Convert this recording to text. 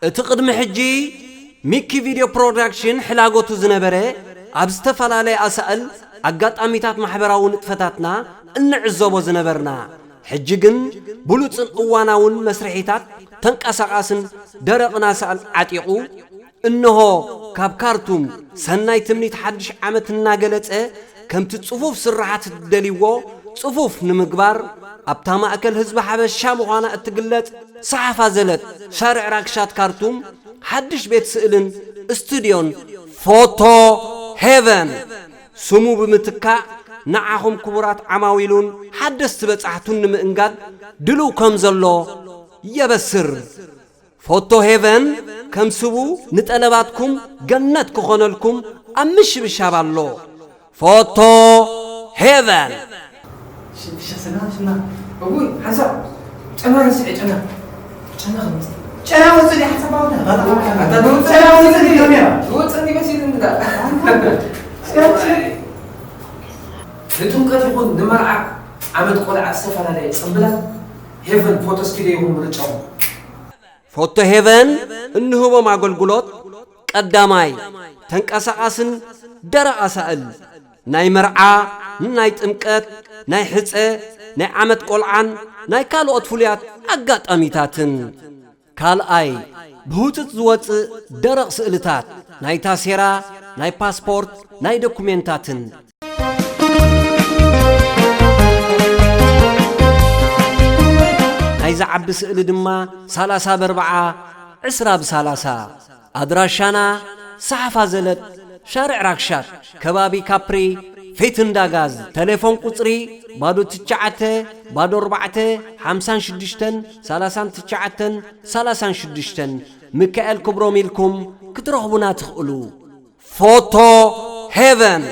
እቲ ቅድሚ ሕጂ ሚኪ ቪድዮ ፕሮዳክሽን ሕላጎቱ ዝነበረ፣ ኣብ ዝተፈላለየ ኣሳእል ኣጋጣሚታት ማሕበራዊ ንጥፈታትና እንዕዘቦ ዝነበርና፣ ሕጂ ግን ብሉጽን እዋናውን መስርሒታት ተንቀሳቓስን ደረቕን ኣሳእል ዓጢቑ፣ እንሆ ካብ ካርቱም ሰናይ ትምኒት ሓድሽ ዓመት እናገለጸ፣ ከምቲ ጽፉፍ ስርሓት እትደልይዎ ጽፉፍ ንምግባር፣ ኣብታ ማእከል ህዝቢ ሓበሻ ምዃና እትግለጽ ሰሓፋ ዘለጥ ሻርዕ ራክሻት ካርቱም ሓድሽ ቤት ስእልን ስቱድዮን ፎቶ ሄቨን ስሙ ብምትካእ፣ ንዓኹም ክቡራት ዓማዊሉን ሓደስቲ በጻሕቱን ንምእንጋድ ድሉው ከም ዘሎ የበስር። ፎቶ ሄቨን ከም ስቡ ንጠለባትኩም ገነት ክኾነልኩም ኣብ ምሽብሻብ ኣሎ። ፎቶ ሄቨን። ሽሻ ስና ስና። እውይ ሓንሳብ ጨና ረስዐ ጨና። ጨና ክመጽእ። ጨና ወጽእ ሓንሳብ ኣውዳ። ኣታ ደው ጨና ወጽእ ካሜራ። ወጽእ እንዲመሲል እንዳ። ንጥምቀት ይኹን ንመርዓ ዓመት ቆልዓ ዝተፈላለየ ጽምብላት ሄቨን ፎቶ ስቱዲዮ ይኹን ምርጫኹም። ፎቶ ሄቨን እንህቦም ኣገልግሎት ቀዳማይ ተንቀሳቓስን ደረቕ ኣሳእል ናይ መርዓ፣ ናይ ጥምቀት፣ ናይ ሕጸ፣ ናይ ዓመት ቆልዓን ናይ ካልኦት ፍሉያት ኣጋጣሚታትን። ካልኣይ ብህጹጽ ዝወጽእ ደረቕ ስእልታት ናይ ታሴራ፣ ናይ ፓስፖርት፣ ናይ ዶኩሜንታትን። ናይ ዝዓቢ ስእሊ ድማ ሰላሳ ብ ኣርብዓ፣ ዕስራ ብ ሰላሳ። ኣድራሻና ሰሓፋ ዘለድ ሻርዕ ራክሻት ከባቢ ካፕሪ ፊት እንዳ ጋዝ። ቴሌፎን ቁጽሪ ባዶ ትሽዓተ ባዶ ኣርባዕተ ሓምሳን ሽዱሽተን ሰላሳን ትሽዓተን ሰላሳን ሽዱሽተን። ሚካኤል ክብሮም ኢልኩም ክትረኽቡና ትኽእሉ። ፎቶ ሄቨን።